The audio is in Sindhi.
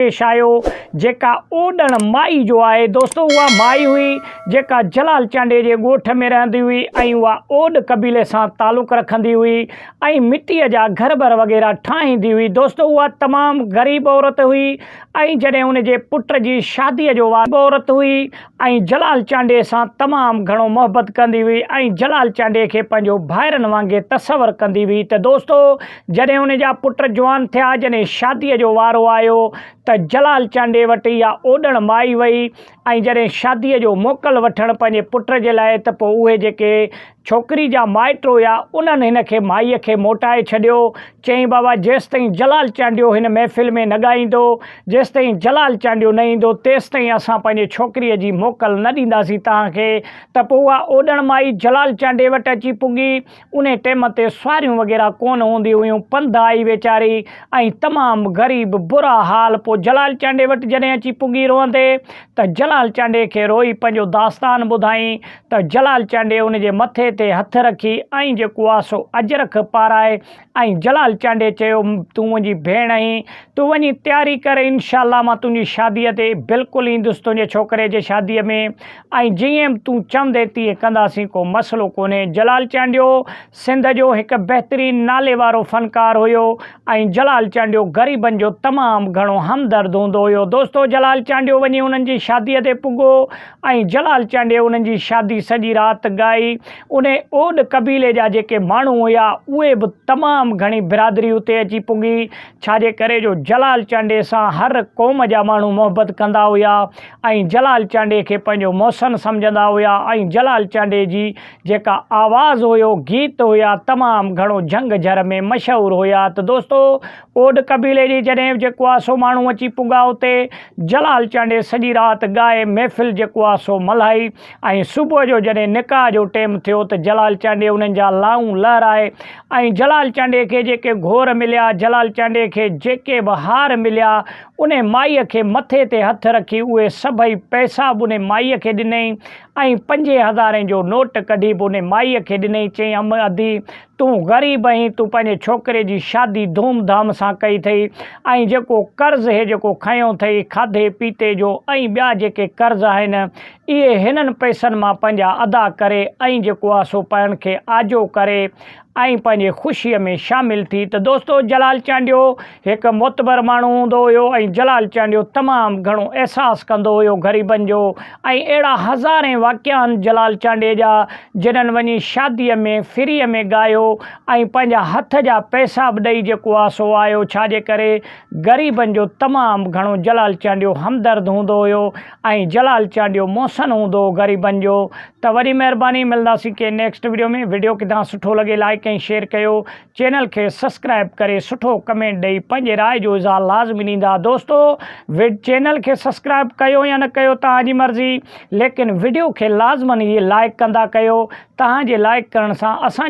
پيش آيو جيڪا اوڏڻ مائي جو آهي دوستو اها مائي هئي جيڪا جلال چانڊيي جي ڳوٺ ۾ رهندي هئي ۽ اها اوڏ قبيلي سان تعلق رکندي هئي ۽ مٽيء جا گهر ٻر وغيره ٺاهيندي هئي دوستو اها تمام غريب عورت هئي ۽ جڏهن ان جي پٽ جي شاديء جو وارو عورت هئي ۽ جلال چانڊيي سان تمام گهڻو محبت ڪندي هئي ۽ جلال چانڊيي کي پنهنجو ڀائرن وانگي تصور ڪندي هئي ته دوستو جڏهن ان جا پٽ جوان ٿيا جڏهن شاديء جو وارو آيو ته جلال چانڊيي وٽ اها اوڏڻ مائي وئي ۽ جڏهن شاديء جو موڪل وٺڻ پنهنجي پٽ جي لاء ته پوء اهي جيڪي ڇوڪري جا مائٽ هيا انهن هن کي مائيء کي موٽائي ڇڏيو. چيائين بابا جيستائين جلال چانڊيو هن محفل ۾ نه ڳائيندو، جيستائين جلال چانڊيو نه ايندو تيستائين اسان پنهنجي ڇوڪريء جي موڪل نه ڏينداسين توهان کي. ته پوء اها اوڏڻ مائي جلال چانڊيي وٽ اچي پڳي. انهي ٽيم تي سواريون وغيره ڪونه هونديون هيون، پنڌ آئي ويچاري ۽ تمام غريب برا حال پوء جلال چانڊيي وٽ جڏهن اچي پڳي روئندي ته جلال چانڊيي کي روئي پنهنجو داستان ٻڌائين ته جلال چانڊيي ان جي مٿي تي هٿ رکي ۽ جيڪو آ سو اجرڪ پارائي ۽ جلال چانڊيي چيو تون منهنجي ڀيڻ آهين تون وڃي تياري ڪر انشاء الله مان تنهنجي شاديء تي بلڪل ايندس تنهنجي ڇوڪري جي شاديء ۾ ۽ جيئن به تون چوندين تيئن ڪنداسين ڪو مسئلو ڪونهي. جلال چانڊيو سنڌ جو هڪ بهترين نالي وارو فنڪار هيو ۽ جلال چانڊيو غريبن جو تمام گهڻو همدرد هوندو هيو. دوستو جلال چانڊيو وڃي انهن جي شاديء تي پڳو ۽ جلال چانڊيي انهن جي شادي سڄي رات ڳائي. انهي اوڏ قبيلي جا جيڪي ماڻهو هيا اهي به تمام گهڻي برادري اتي اچي پڳي ڇاجي ڪري جو جلال چانڊيي سان هر قوم جا ماڻهو محبت ڪندا هيا. ۽ جلال چانڊيي کي پنهنجو محسن سمجهندا هيا ۽ جلال چانڊيي جي جيڪا آواز هيو گيت هيا تمام گهڻو جهنگ جهر ۾ مشهور هيا ته دوستو اوڏ قبيلي جي جڏهن جيڪو آ سو ماڻهو اچي پڳا اتي جلال چانڊيي سڄي رات ڳائي محفل جيڪو آ سو ملهائي ۽ صبح جو جڏهن نڪاح جو ٽيم ٿيو ته جلال چانڊيي انهن جا لائون لهرائي ۽ جلال چانڊيي کي جيڪي گهور مليا جلال چانڊيي کي جيڪي به هار مليا انهي مائيء کي مٿي تي هٿ رکي اهي سڀئي پئسا به انهي مائيء کي ڏنئين ۽ پنجين هزارين جو نوٽ ڪڍي به انهي مائيء کي ڏنئين، چيائين ام ادي تون غريب آهين، تون پنهنجي ڇوڪري جي شادي ڌوم ڌام سان ڪئي اٿئي ۽ جيڪو قرض هي جيڪو کنيو اٿئي کاڌي پيتي جو ۽ ٻيا جيڪي قرض آهن اهي هنن پئسن مان پنهنجا ادا ڪري ۽ جيڪو آهي سو پاڻ کي آجو ڪري ۽ پنهنجي خوشيء ۾ شامل ٿي ته دوستو جلال چانڊيو هڪ معتبر ماڻهو هوندو هيو ۽ جلال چانڊيو تمام گهڻو احساس ڪندو هيو غريبن جو ۽ اهڙا هزارين واقعا آهن جلال چانڊيي جا جنھن وڃي شاديء ۾ فريء ۾ ڳايو ۽ پنهنجا هٿ جا پئسا به ڏئي جيڪو آ سو آيو ڇا جي ڪري غريبن جو تمام گهڻو جلال چانڊيو همدرد هوندو هيو ۽ جلال چانڊيو محسن هوندو هو غريبن جو ته وڏي مهرباني ملنداسين ڪنهن نيڪسٽ وڊيو ۾ وڊيو ڪٿان سٺو لڳي لائيڪ ۽ شيئر ڪيو چينل کي سسڪرائب ڪري سٺو ڪمينٽ ڏئي پنهنجي راء جو اظهار لازمي ڏيندا دوستو چينل کي سسڪرائب ڪيو يا نه ڪيو توهان جي مرضي ليڪن وڊيو کي لازمن هي لائيڪ ڪندا ڪيو توهان جي لائيڪ ڪرڻ سان اسان.